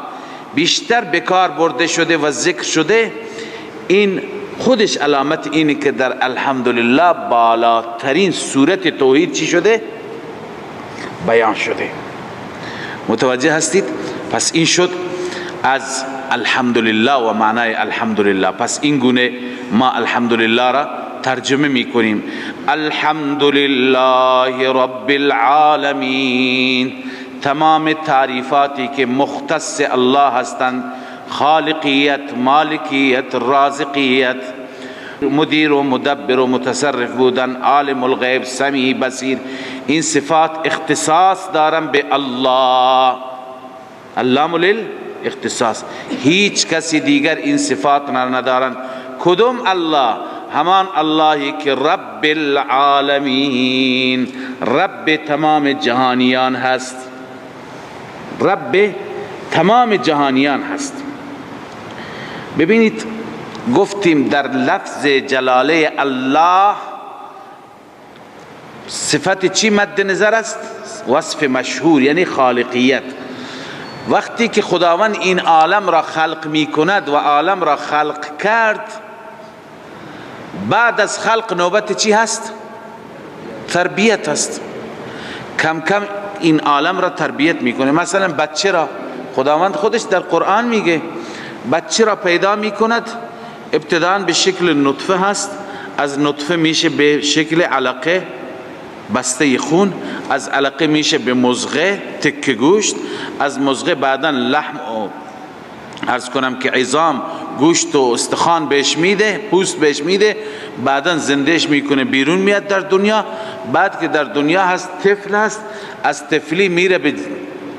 بیشتر بکار برده شده و ذکر شده، این خودش علامت اینه که در الحمدلله بالاترین صورت توحید چی شده؟ بیان شده. متوجه هستید؟ پس این شد از الحمدلله و معنای الحمدلله. پس این گونه ما الحمدلله را ترجمه میکنیم، الحمدلله رب العالمین. تمام تعریفاتی که مختص الله هستند، خالقیت، مالکیت، رازقیت، مدیر و مدبر و متصرف بودن، عالم الغیب، سمیع، بصیر، این صفات اختصاص دارن به الله. اللام للاختصاص، هیچ کسی دیگر این صفات ندارن. کدوم الله؟ همان اللهی که رب العالمین، رب تمام جهانیان هست، رب تمام جهانیان هست. ببینید گفتیم در لفظ جلاله الله صفت چی مد نظر است؟ وصف مشهور، یعنی خالقیت. وقتی که خداوند این عالم را خلق می کند و عالم را خلق کرد، بعد از خلق نوبت چی هست؟ تربیت هست. کم کم این عالم را تربیت میکنه. مثلا بچه را خداوند خودش در قرآن میگه بچه را پیدا میکند، ابتداً به شکل نطفه هست، از نطفه میشه به شکل علقه بسته خون، از علقه میشه به مضغه تکه گوشت، از مضغه بعدا لحم و عرض کنم که عظام، گوشت و استخوان بهش میده، پوست بهش میده، بعدا زندهش میکنه، بیرون میاد در دنیا. بعد که در دنیا هست، طفل هست، از طفلی میره به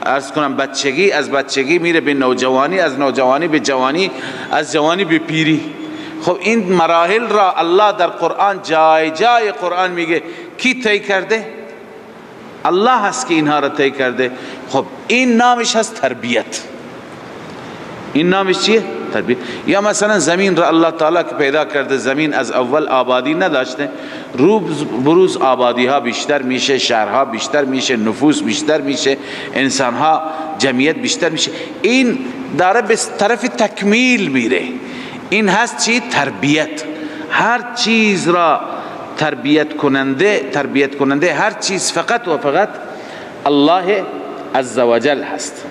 عرض کنم بچگی، از بچگی میره به نوجوانی، از نوجوانی به جوانی، از جوانی به پیری. خب این مراحل را الله در قرآن جای جای قرآن میگه کی طی کرده؟ الله هست که اینها را طی کرده. خب این نامش هست تربیت. این نامش چیه؟ تربیت. یا مثلا زمین را الله تعالی که پیدا کرده، زمین از اول آبادی نداشته، روز بروز آبادی ها بیشتر میشه، شهرها بیشتر میشه، نفوس بیشتر میشه، انسان ها جمعیت بیشتر میشه. این داره به طرف تکمیل میره. این هست چی؟ تربیت. هر چیز را تربیت کننده، تربیت کننده هر چیز فقط و فقط الله عزوجل هست.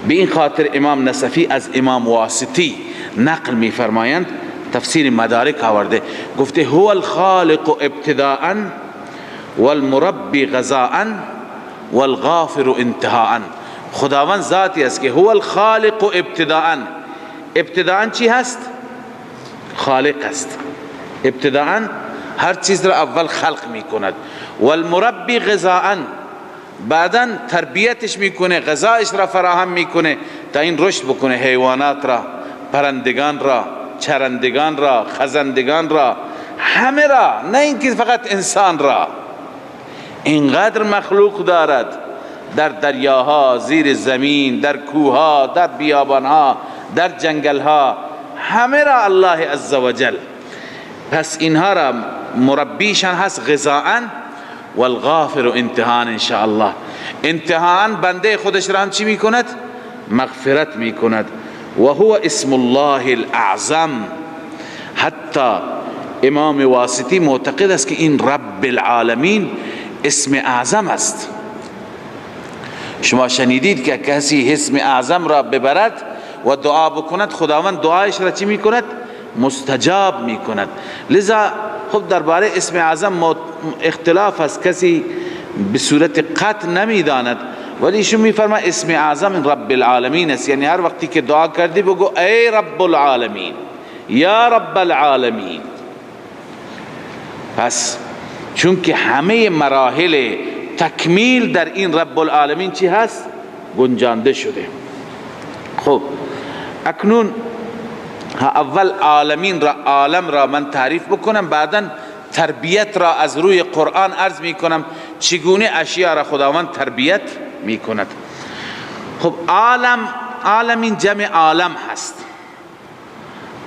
به این خاطر امام نصفی از امام واسطی نقل می فرمایند، تفسیر مدارک آورده، گفته هو الخالق ابتداء والمربی غذاء والغافر انتهاء. خداوند ذاتی است که هو الخالق ابتداء. ابتداء چی هست؟ خالق است. ابتداء هر چیز را اول خلق می کند. والمربی غذاء، بعدا تربیتش میکنه، غذایش را فراهم میکنه تا این رشد بکنه، حیوانات را، پرندگان را، چرندگان را، خزندگان را، همه را، نه اینکه فقط انسان را. اینقدر مخلوق دارد در دریاها، زیر زمین، در کوهها، در بیابانها، در جنگلها، همه را الله عزوجل. پس اینها را مربیشان هست غذاءً والغافر انتهان انشاءالله. انتهان بنده خودش را هم چی میکند؟ مغفرت میکند. و هو اسم الله الاعظم. حتی امام واسطی معتقد است که این رب العالمین اسم اعظم است. شما شنیدید که کسی اسم اعظم را ببرد و دعا بکند، خداوند دعایش را چی میکند؟ مستجاب میکند. لذا خب درباره اسم اعظم اختلاف است، کسی به صورت قطع نمیداند، ولی ایشون میفرما اسم اعظم رب العالمین است. یعنی هر وقتی که دعا کردی بگو ای رب العالمین، یا رب العالمین. پس چون که همه مراحل تکمیل در این رب العالمین چی هست؟ گنجانده شده. خب اکنون اول عالمین را، عالم را من تعریف بکنم، بعدا تربیت را از روی قرآن عرض میکنم چگونه اشیاء را خداوند تربیت میکند. خب عالم، عالمین جمع عالم هست.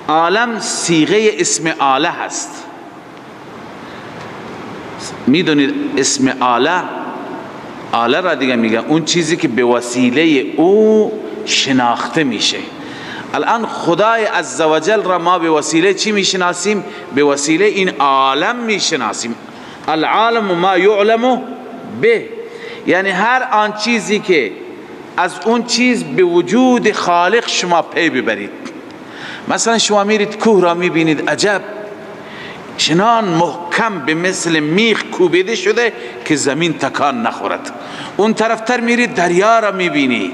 عالم صیغه اسم آله هست. میدونید اسم آله، آله را دیگه میگن اون چیزی که به وسیله او شناخته میشه. الان خدای عزوجل را ما به وسیله چی میشناسیم؟ به وسیله این عالم میشناسیم. العالم ما یعلم به، یعنی هر آن چیزی که از اون چیز به وجود خالق شما پی ببرید. مثلا شما میرید کوه را میبینید، عجب چنان محکم به مثل میخ کوبیده شده که زمین تکان نخورد. اون طرفتر میرید دریا را میبینی،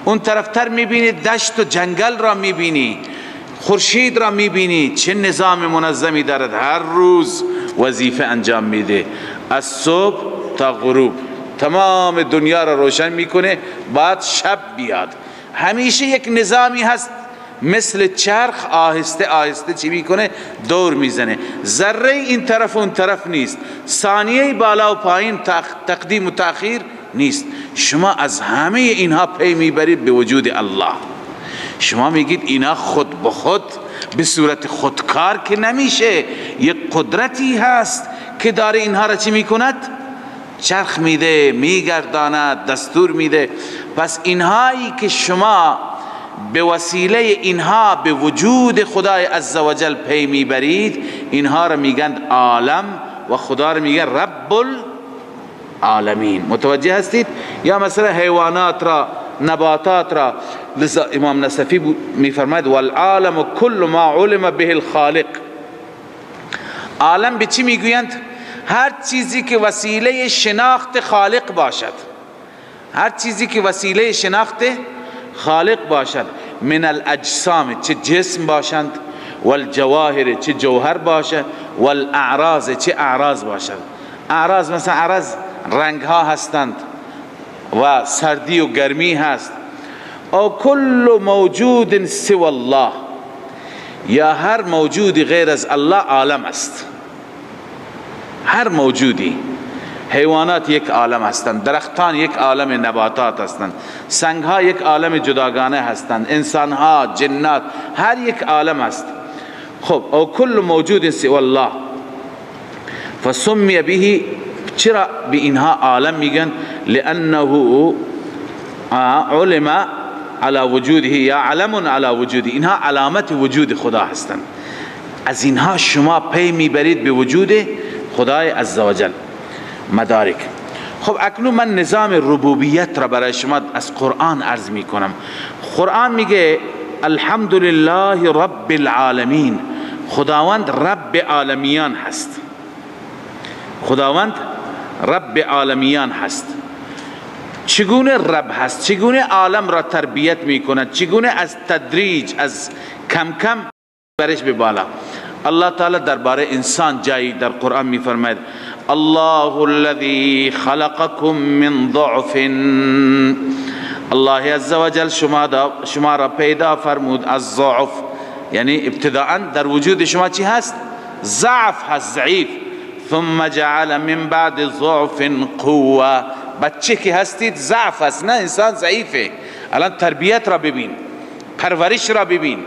اون طرفتر میبینی دشت و جنگل را میبینی، خورشید را میبینی، چه نظام منظمی دارد، هر روز وظیفه انجام میده، از صبح تا غروب تمام دنیا را روشن میکنه، بعد شب بیاد. همیشه یک نظامی هست مثل چرخ آهسته آهسته چی میکنه؟ دور میزنه. ذره این طرف و اون طرف نیست، ثانیه بالا و پایین، تقدیم و تأخیر نیست. شما از همه اینها پی میبرید به وجود الله. شما میگید اینا خود به خود به صورت خودکار که نمیشه، یک قدرتی هست که داره اینها را چی میکند؟ چرخ میده، میگرداند، دستور میده. پس اینهایی که شما به وسیله اینها به وجود خدای عزوجل پی میبرید، اینها را میگن عالم و خدا را میگن رب العالمین. متوجه هستید؟ یا مثلا حیوانات را، نباتات را. لذا امام نصفی میفرماید والعالم کل ما علم به الخالق. عالم به چی میگویند؟ هر چیزی که وسیله شناخت خالق باشد، هر چیزی که وسیله شناخت خالق باشد. من الاجسام، چه جسم باشند، والجواهر، چه جوهر باشه، والاعراض، چه اعراض باشند. اعراض مثلا اعراض رنگ ها هستند و سردی و گرمی هست. او کل موجود سوى الله، یا هر موجودی غیر از الله عالم است. هر موجودی، حیوانات یک عالم هستند، درختان یک عالم نباتات هستند، سنگ ها یک عالم جداگانه هستند، انسان ها، جنات، هر یک عالم است. خب او کل موجود سوى الله فسمی به، چرا به اینها عالم میگن؟ لانه علم على وجوده یا علم على وجوده، اینها علامت وجود خدا هستند. از اینها شما پی میبرید به وجود خدای عزوجل. مدارک. خب اکنون من نظام ربوبیت را برای شما از قرآن عرض میکنم. قرآن میگه الحمدلله رب العالمین، خداوند رب عالمیان هست. خداوند رب عالمیان هست. چگونه رب هست؟ چگونه عالم را تربیت میکند؟ چگونه از تدریج، از کم کم برش به بالا؟ الله تعالی درباره انسان جایی در قرآن میفرماید الله الذي خلقكم من ضعف، الله عزوجل شما را پیدا فرمود از ضعف، یعنی ابتداء در وجود شما چی هست؟ ضعف هست، ضعیف. ثم جعل من بعد ضعف قوه، بچه که هستید ضعف هست، نه انسان ضعیفه. الان تربیت را ببین، پرورش را ببین.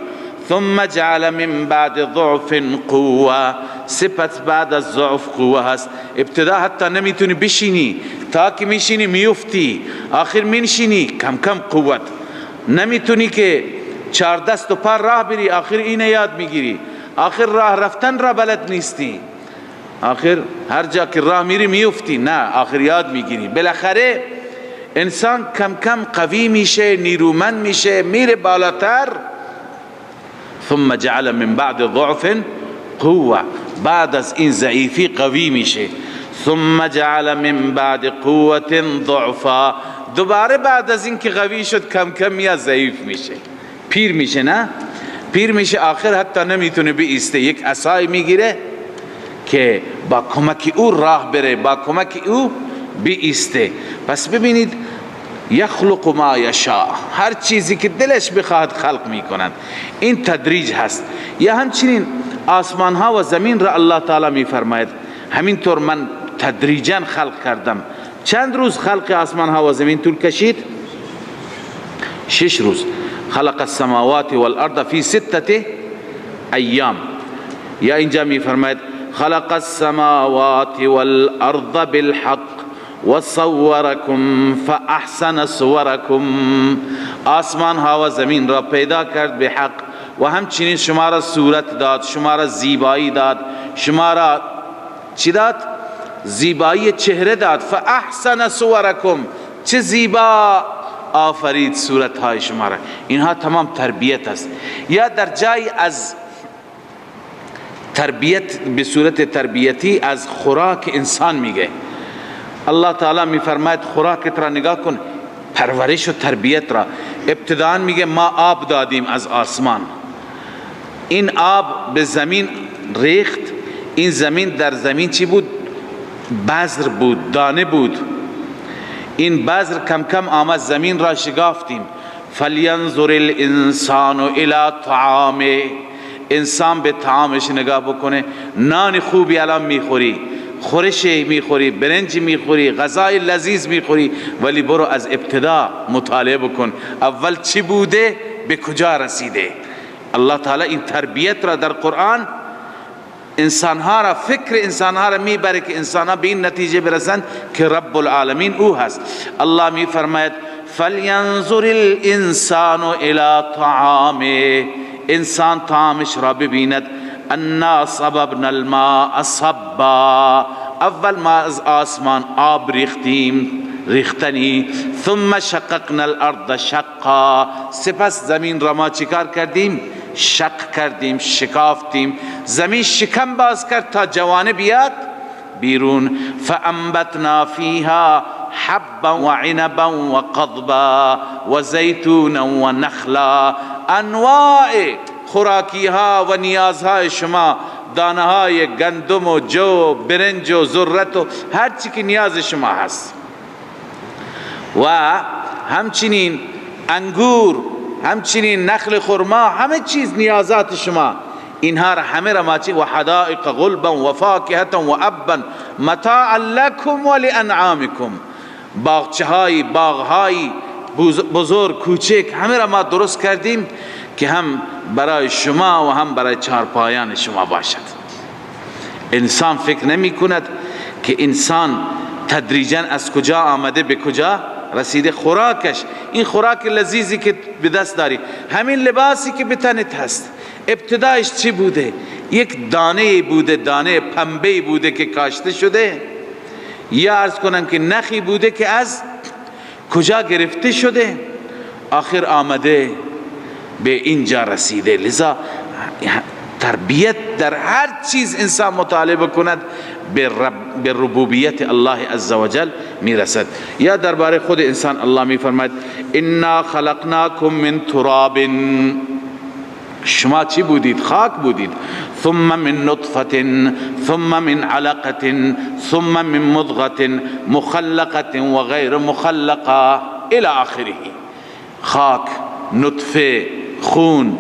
ثم جعل من بعد ضعف قوه، سپس بعد از ضعف قوه هست. ابتدا حتی نمیتونی بشینی، تا که میشینی میفتی، آخر مینشینی کم کم قوت. نمیتونی که چهار دست و پا راه بری، آخر اینه یاد میگیری، آخر راه رفتن را بلد نیستی، آخر هر جا که راه میری میفتی، نه آخر یاد میگیری. بالاخره انسان کم کم قوی میشه، نیرومند میشه، میره بالاتر. ثم جعل من بعد ضعف قوه، بعد از این ضعیفی قوی میشه. ثم جعل من بعد قوة ضعفا، دوباره بعد از این که قوی شد کم کم میاد ضعیف میشه، پیر میشه، نه پیر میشه، آخر حتی نمیتونه بیسته، یک عصای میگیره که با کمک او راه بره، با کمک او بیسته. پس ببینید یخلق ما یشاء، هر چیزی که دلش بخواهد خلق میکنند. این تدریج هست. یا همچنین آسمان ها و زمین را الله تعالی میفرماید همینطور من تدریجا خلق کردم. چند روز خلق آسمان ها و زمین طول کشید؟ 6 روز. خلق السماوات والارض فی 6 ایام. یا اینجا میفرماید خلق السماوات والارض بالحق وصورکم فاحسن صورکم، آسمان ها و زمین را پیدا کرد به حق و همچنین شما را صورت داد، شما را زیبایی داد، شما را چی داد؟ زیبایی چهره داد. فاحسن صورکم، چه زیبا آفرید صورت های شما را. اینها تمام تربیت است. یا در جای از تربیت به صورت تربیتی از خوراک انسان میگه، الله تعالی میفرماید خوراکت را نگاه کن، پرورش و تربیت را. ابتداء میگه ما آب دادیم از آسمان، این آب به زمین ریخت، این زمین در زمین چی بود؟ بذر بود، دانه بود. این بذر کم کم آمد زمین را شگافتیم. فلینظر الانسان الی طعامه، انسان به طعامش نگاه بکنه. نان خوبی الان میخوری، خورش میخوری، برنج میخوری، غذای لذیذ میخوری، ولی برو از ابتدا مطالعه بکن اول چی بوده، به کجا رسیده. الله تعالی این تربیت را در قرآن انسانها را، فکر انسانها را میبره که انسانها به این نتیجه برسند که رب العالمین او هست. الله میفرماید فلینظر الانسان الی طعامه، انسان طعامش را ببیند. انا صببنا الماء صبا، اول ما از آسمان آب ریختیم، ریختنی. ثم شققنا الارض شقا، سپس زمین را ما چیکار کردیم؟ شق کردیم، شکافتیم. زمین شکم باز کرد تا جوانه بیاد بیرون. فانبتنا فیها حبا وعنبا وقضبا وزیتونا ونخلا، انواع خوراکی ها و نیازهای شما، دانه های گندم و جو و برنج و ذرت و هر چی که نیاز شما هست، و همچنین انگور، همچنین نخل خرما، همه چیز نیازات شما، اینها را همه را ما چی؟ و حدائق غلبا و فاکهة و ابا متاعا لکم و لانعامکم، باغچه های، باغهای بزرگ کوچک، همه را ما درست کردیم که هم برای شما و هم برای چارپایان شما باشد. انسان فکر نمی کند که انسان تدریجا از کجا آمده به کجا رسیده. خوراکش، این خوراک لذیذی که به دست داری، همین لباسی که به تنت هست، ابتدایش چی بوده؟ یک دانه بوده، دانه پنبه بوده که کاشته شده، یا عرض کنم که نخی بوده که از کجا گرفته شده، آخر آمده به اینجا رسیده. لذا تربیت در هر چیز انسان مطالبه کند به ربوبیت الله عزوجل میرسد. یا درباره خود انسان الله میفرماید انا خلقناکم من تراب، شما چی بودید؟ خاک بودید. ثم من نطفة ثم من علقة ثم من مضغة مخلقة و غیر مخلقة الى آخره. خاک، نطفه، خون،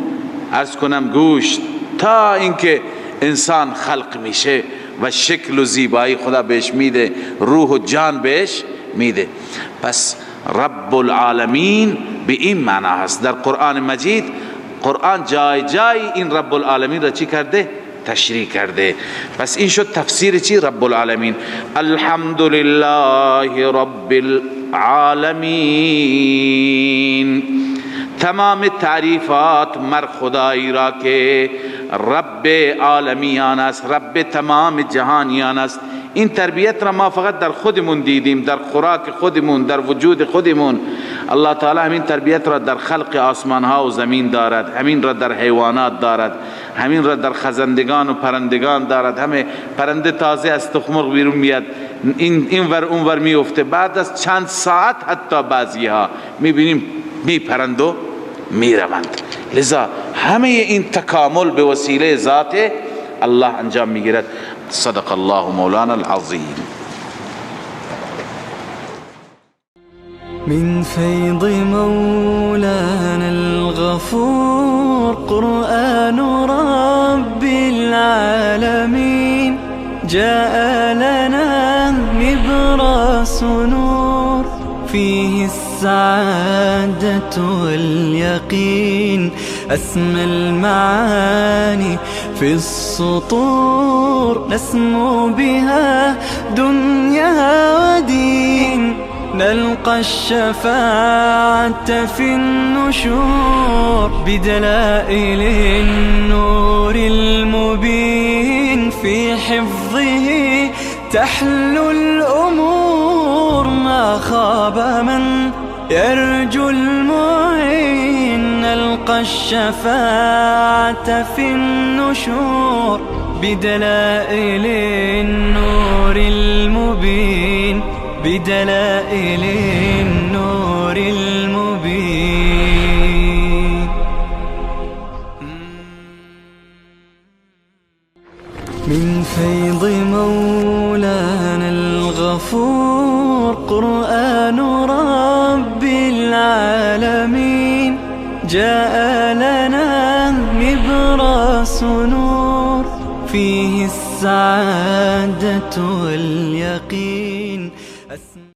عرض کنم گوشت، تا اینکه انسان خلق میشه و شکل و زیبایی خدا بهش میده، روح و جان بهش میده. پس رب العالمین به این معنا هست. در قرآن مجید قرآن جای جای این رب العالمین را چی کرده؟ تشریح کرده. پس این شد تفسیر چی؟ رب العالمین. الحمدلله رب العالمین، تمام تعریفات مر خدایی را که رب عالمیان است، رب تمام جهانیان است. این تربیت را ما فقط در خودمون دیدیم، در خوراک خودمون، در وجود خودمون. الله تعالی همین تربیت را در خلق آسمان ها و زمین دارد، همین را در حیوانات دارد، همین را در خزندگان و پرندگان دارد. همه پرنده تازه از تخم مرغ بیرون میاد، این ور اون ور میفته، بعد از چند ساعت حتی بعضی ها میبینیم میپرند و میروند. لذا همه این تکامل به وسیله ذات الله انجام میگیرد. صدق الله مولانا العظیم. من فیض مولانا الغفور قرآن رب العالمین جاء لنا نبراس نور فيه السعادة واليقين أسمى المعاني في السطور نسمو بها دنيا ودين نلقى الشفاعة في النشور بدلائل النور المبين في حفظه تحلو الأمور ما خاب من يرجو المعين نلقى الشفاعة في النشور بدلائل النور المبين بدلائل النور المبين. من فيض مولانا الغفور قرآن رب العالمين جاء لنا نبراس نور فيه السعادة واليقين.